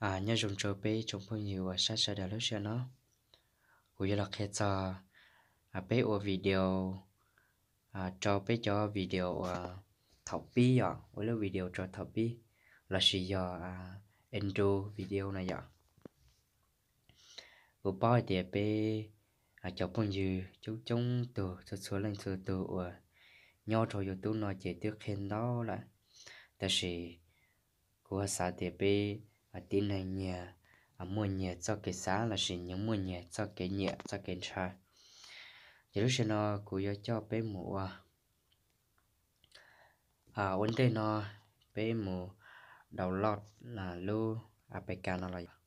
Nyob zoo rau peb tsoom phooj ywg uas saib sawv daws lub sij hawm no, kuv yuav los qhia txog peb ua video rau peb cov video uas thaum pib yom, ua lub video rau thaum pib lossis yog intro video na yom. Kuv paub hais tias peb cov phooj ywg coob coob tug, txhua txhua leej txhua tug uas nyob rau YouTube no ces twb qhia ntau lawm, tab sis kuv xav tias peb tib neeg nyias muaj nyias txoj kev xav lossis nyias muaj nyias txoj kev nyiam txoj kev ntshaw. Ces lub sij hawm no kuv yuav coj peb mus ua, ua ntej no peb mus download lub A P K no los yog.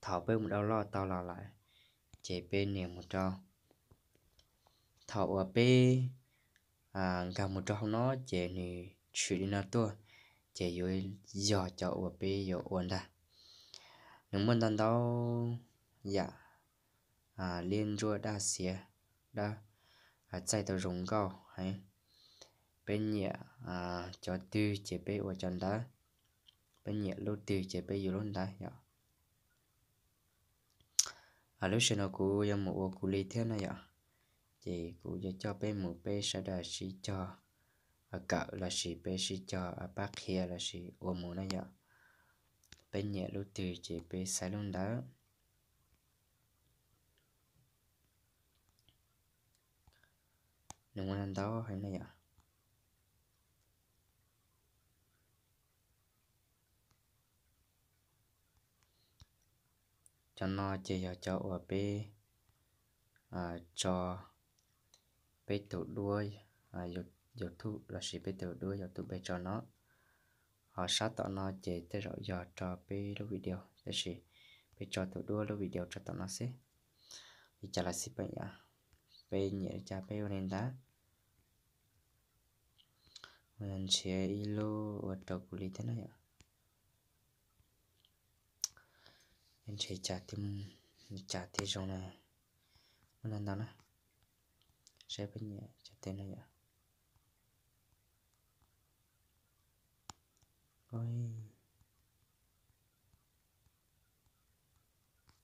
Thaum peb mus download tau los lawm, ces peb nias mus rau, thaum uas peb nkag mus rau hauv no ces nws tshwm li no tuaj, ces yuav yog cov uas peb yuav ua ntag. Nws muaj ntau ntau yam, liab ntsuab dab xiav, dab, txaij tau zoo nkauj heev. Peb nyiam cov twg ces peb ua cov ntawd, peb nyiam lub twg ces peb yuav lub ntawd yom. Lub sij hawm no kuv yuav mus ua kuv li thiab na yom, ces kuv yuav coj peb mus peb sawv daws sib cog kawm lossis peb sib cog pab qhia lossis ua mus na yom. Peb nyiam lub twg ces peb xaiv lub ntawd. Nws muaj ntau heev na yom. Cov no ces yog cov uas peb tso peb tus duab YouTube lossis peb tus duab YouTube peb tso no. Ho sab tom no ces tej zaum yog rau peb lub video, tab sis peb tso tus duab lub video rau tom no xwb. Li cas los xij peem yom, peb nyiam li cas peb ua li ntawd. Ua yog nrhiav ib lub ua rau kuv li thiab na yom. Nrhiav cas, cas thiaj zoo na. Muaj ntau ntau na, saib peb nyiam cov twg no yom.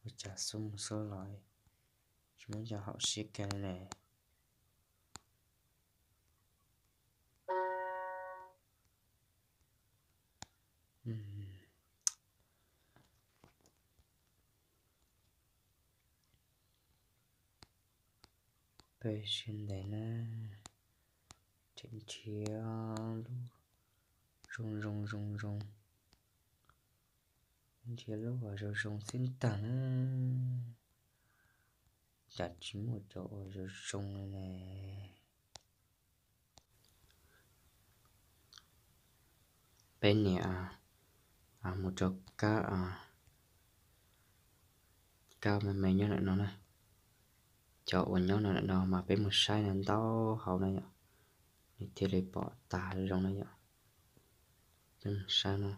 Ua cas xub mus xub los tsis muab coj haum siab kiag li ne. Peb sib ntev na, tseem nrhiav lub zoo zoo zoo zoo, nrhiav lub uas zoo zoo xwb ntag na. Cas tsis muaj cov uas zoo zoo li ne. Peb niam mus rau kab, kab me me nyob ntawm no na. Cov uas nyob ntawm no mas peb mus saib no ntau hauv na yom, nws thiaj li pom tag zoo na yom. Peb mus saib no,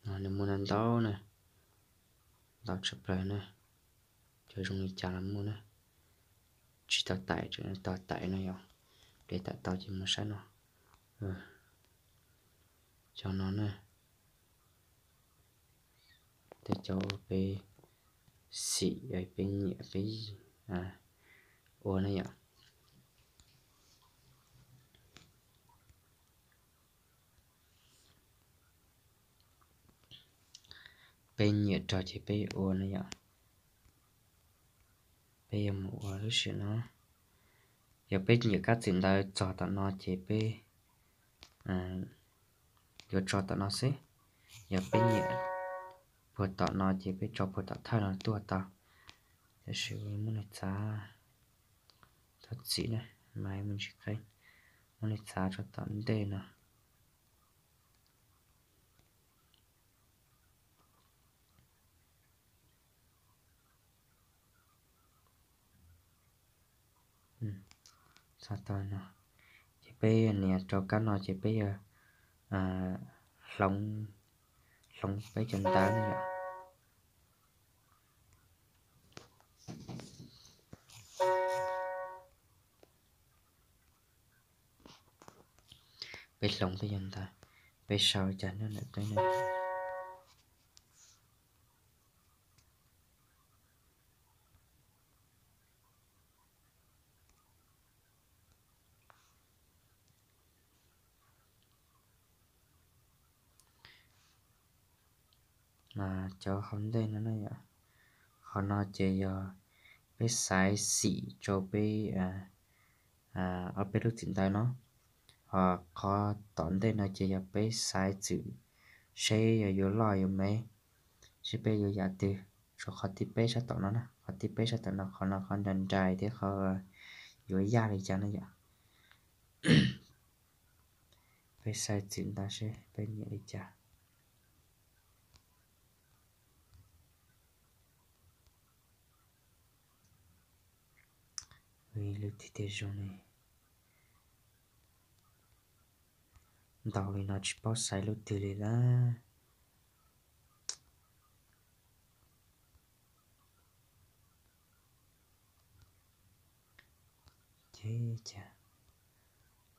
nws muaj ntau ntau na, ntau tshaj plaws na. Cov zoo li cas los muaj na, tsis tau taim tseem tau taim no yom. Peb taim tau ces mus saib no. Cov no na, tej cov uas peb xim, peb nyiam peb ua na yom. Peb nyiam rau ces peb ua na yom. Peb yuav mus ua lub sij hawm no, yog peb nyiam kab txim ntawd txog tom no ces peb yuav tso tom no xwb. Yog peb nyiam puag tom no ces peb tso puag tom thawj no tuaj tau. Tab sis muab nws txav, thov txim na, mas me ntsis qeeb, muab nws txav rau tom ntej no. Txog tau no, ces peb nias rau kab no ces peb yuav hloov, hloov peb cov ntawv na yom. Peb hloov peb cov ntawv, Peb sau li cas nyob ntawm peb ne? Cov hauv ntej no na yom, qhov no ces yog peb xaiv xim rau peb ob peb lub txim ntawv no. Ho qhov tom ntej no ces yog peb xaiv txwm seb yog yuav loj yuav me, seb peb yuav yam twg. Rau qhov thib peb sab tom no na, qhov thib peb sab tom no, qhov no qhov nra nrais thiab qhov yuav yaj li cas na yom. Peb xaiv txwm ntawd seb peb nyiam li cas. Lub twg thiaj zoo ne? Ntau li no tsis paub xaiv lub twg li lawm. Ces cas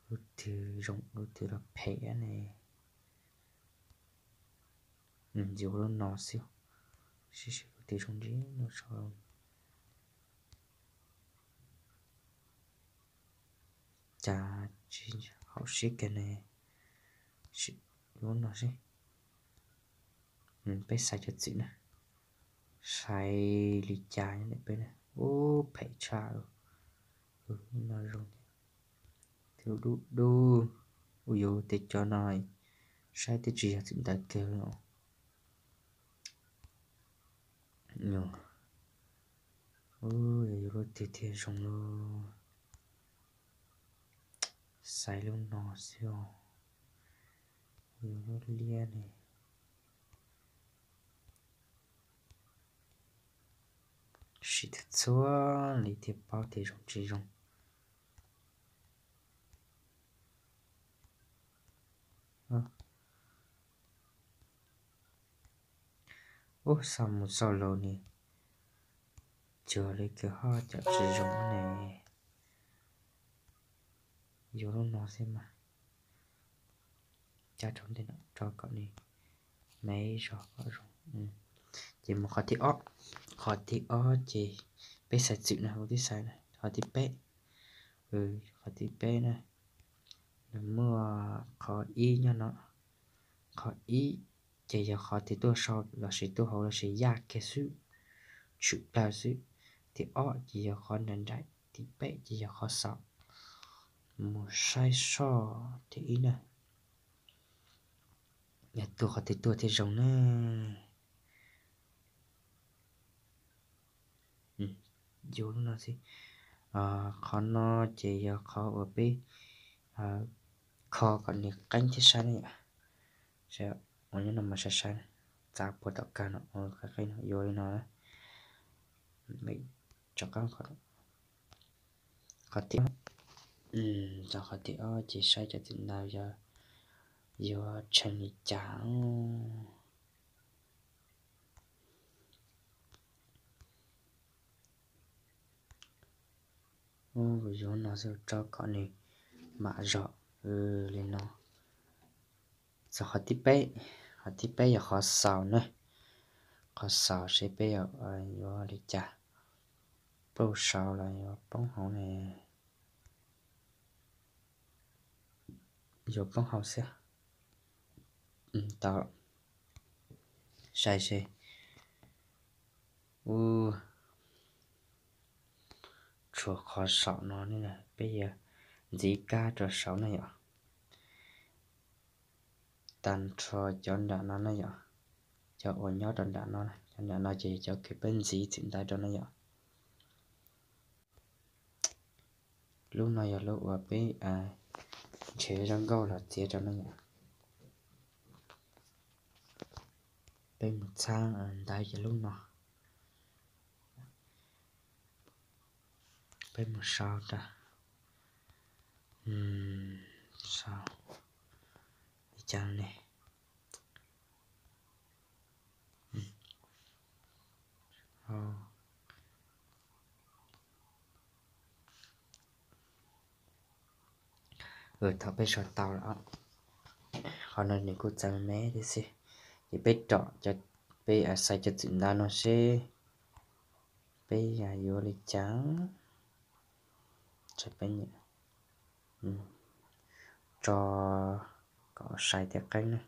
lub twg zoo lub twg los phem ne? Yuav lub no xwb, sib seb lub twg zoo ntsis no so. Cas tsis haum siab kiag ne. Lub no seb, peb xaiv cov txwm na, xaiv li cas nyob ntawm peb na. Ub, phem tshaj. Lub no zoo thiab, dub dub. Ua yuav tej cov no saib twb tsis yog txwm ntawv kiag li os. Yog yuav lub twg thiaj zoo lauj? Xaiv lub no xwb os. Lub liab ne. Sim txhua li thiaj paub tias zoo tsis zoo. Ub, xauj mus xauj los ne, cuag li kws ho cov tsis zoo ne. Yuav lub no xwb mas. Cab rau ntej no rau kom nws me zog kom zoo. Ces mus qhov thib ob. Qhov thib ob ces peb xaiv txwm na, ua tib xaiv na, qhov thib peb. Qhov thib peb na, nws muaj qhov ib nyob no. Qhov ib ces yog qhov twg tuaj sau lossis tuaj hauv lossis yaj kiag xwb, tshwm plawg xwb. Thib ob ces yog qhov nra nraim, thib peb ces yog qhov xaus. Mus saib soj thib ib na, yog tuaj qhov twg tuaj thiaj zoo na. Yuav lub no xwb. Qhov no ces yog qhov uas peb kho kom nws qeeb thiab saib ne yom. Ua nyob no mas saib saib, txav puag tom kawg no, qeeb qeeb no, yuav li no. Qhov thib, qhov thib ob ces saib cov txwm ntawv yog yuav tshee li cas. Yuav no xwb, rau kom nws mam zog li no. Txog qhov thib peb, qhov thib peb yog qhov xaus na. Qhov xaus seb peb yuav li cas, pluj saud los yuav poob hauv ne. Yuav poob hauv xwb. Tau, saib seb. Ub, tshuav qhov saum no ne, peb yuav ntxiv kab rau saud na yom. Tag nrho cov nram no na yom, cov uas nyob rau nram no, cov nram no ces yog cov kws peb ntxiv txwm ntawv rau na yom. Lub no yog lub uas peb nrhiav zoo nkauj los txiav rau na yom. Peb mus txhab ntawv yog lub no. Peb mus sau rau, sau li cas ne? Thaum peb sau tau lawm, Qhov no nws kuj txawv me me thiab xwb. Ces peb rov, peb xaiv cov txwm ntawv no seb peb yuav li cas. Peb tso kom sai thiab qeeb na,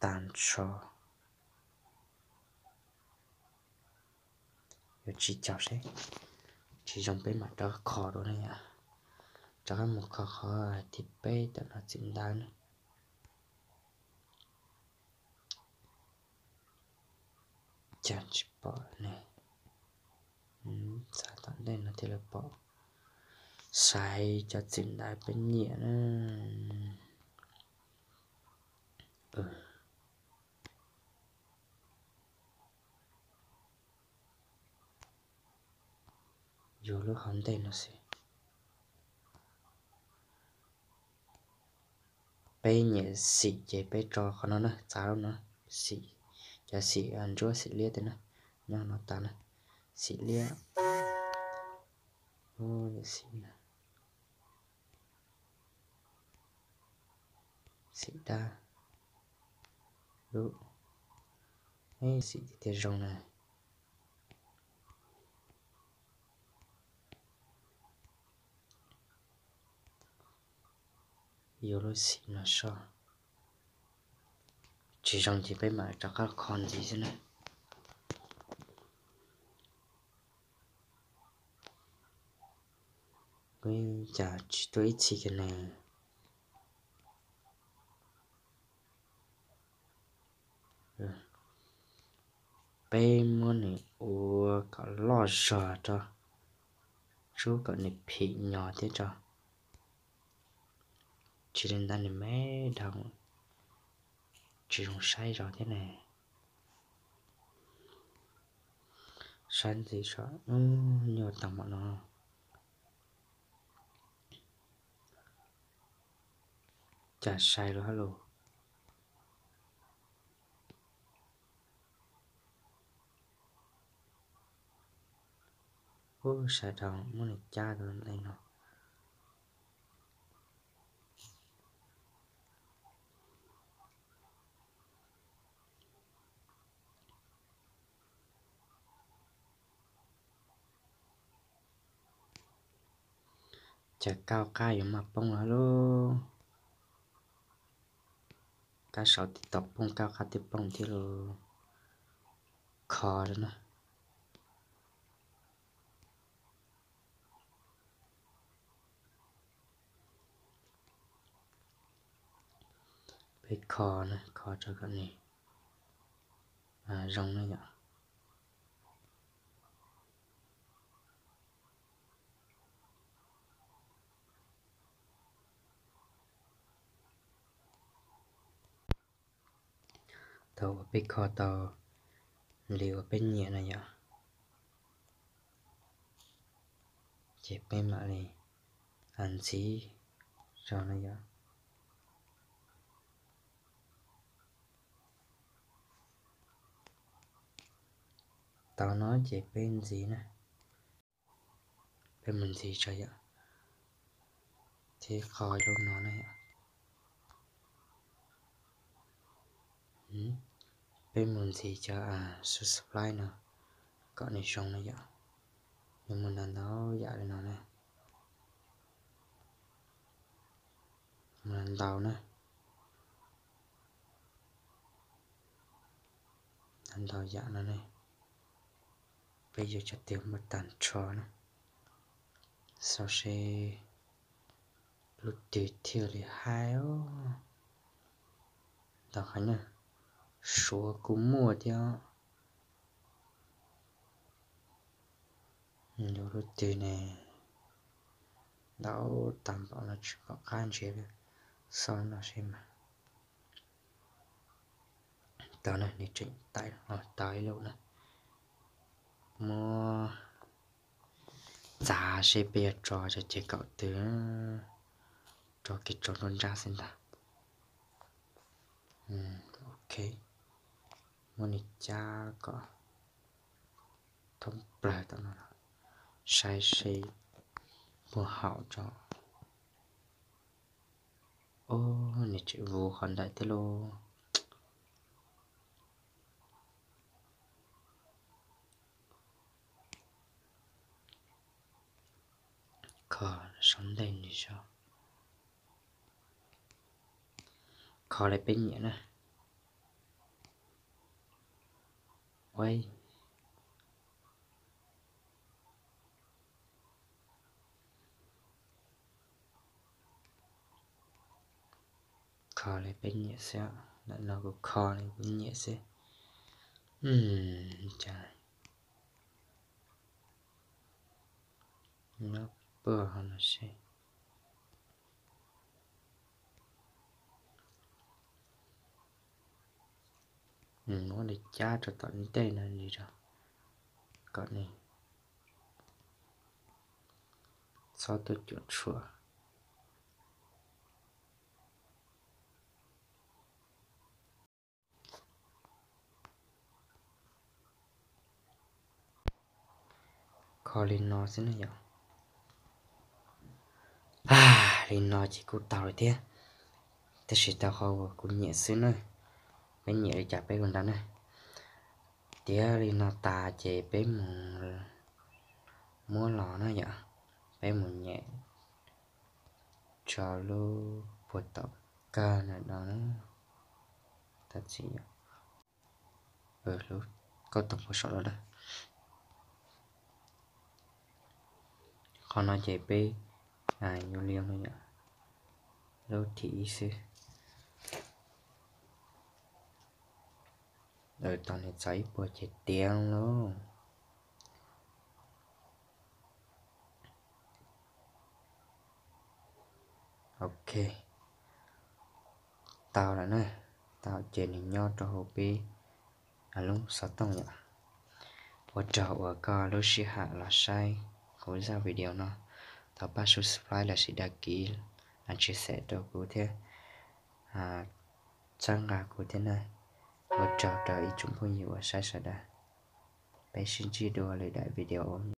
tag nrho. Yuav tsis caum seb, tsis zoo peb mam rov qab kho dua na yom. Rov qab mus kho qhov thib peb tam no txwm ntawv na. Cas tsis pom ne? Txav tom ntej no thiaj li pom. Xaiv cov txwm ntawv peb nyiam na. Yuav lub hauv ntej no xwb. Peb nyiam xim ces peb tso qhov no na, txav lub no, xim, cov xim ntsuab xim liab tej na, nyob no tas na, xim liab, xim, xim dab, lub, xim tiag tiag zoo na. Yuav lub xim no soj, tsis zoo ces peb mam rov qab kho ntxiv xwb na. Ua cas tsis tuaj ib txhis kiag ne? Peb muab nws ua kom loj zog rau, tsub kom nws phim nyog thiab tso. Tsis li ntawd nws me dhau, tsis zoo saib zog thiab ne. Saib ntxiv saib, nyuaj tag npaum no. Cas sai lawm hab lauj. Ub, sawv daws muab nws cab rau ntawm no. Cas kauj qab yuav maj poob lawm lauj. Kab saum twb tau poob, kauj qab twb poob thiab lauj. Kho rau na. Peb kho na, kho rau kom nws zoo na yom. Thaum uas peb kho tau li uas peb nyiam na yom, ces peb mam li ntxiv zog na yom. Tau no ces peb ntxiv na. Peb mus ntxiv tso yom, thiab qhov lub no na yom. Peb mus ntxiv cov subscribe no kom nws zoo na yom. Nws muaj ntau ntau yam li no na. Mus ntau na, ntau yam no ne. Peb yuav cov twg muaj tag nrho na, xav seb lub twg thiaj li haib os. Ntau heev na, Suav kuj muaj thiab. Yuav lub twg ne? Ntau tag npaum no tsis pom qab nrhiav li, xauj no seb mas. Tau na, nws tseem tau ib lub na. Muab txav seb peb yuav tso cov ces kaum twg, tso kev tso nruab nrab xwb ntag. Ok, muab nws cab kom thoob plaws tom no, saib seb puas haum tso. Ub, nws tseem vus qhov ntawm thiab lauj. Kho saum ntej nws zog. Kho li peb nyiam na. Ua, kho li peb nyiam xwb, ntawm no kuv kho li peb nyiam xwb. Cas nyob puag no seb. Muab li cab rau tom ntej no li rau kom nws txhob tuaj cuam tshuam. Kho li no xwb na yom. Li no ces kuj tau lawm thiab, tab sis tau qhov uas kuv nyiam xwb na. Peb nyiam li cas peb ua ntawd na. Tiav li no tas ces peb mus muab los na yom, peb mus nyem tso lub puag tom kawg no na. Tab sis yom, lub kauj toog puag saum no na. Qhov no ces peb yuav li no yom, lub thib ib xwb. Tos nws txog ib puas ces tiav lauj. Ok, tau lawm na. Tau ces nws nyob rau hauv peb lub xov tooj yom. Ua tsaug uas koj lub sij hawm los saib kuv zaj video no. Thov pab subscribe lossis đăng ký, chia sẻ rau kuv thiab, txhawb nqa kuv thiab na. Ua tsaug rau ib tsoom phooj ywg uas saib sawv daws. Peb sib ntsib dua lwm daim video.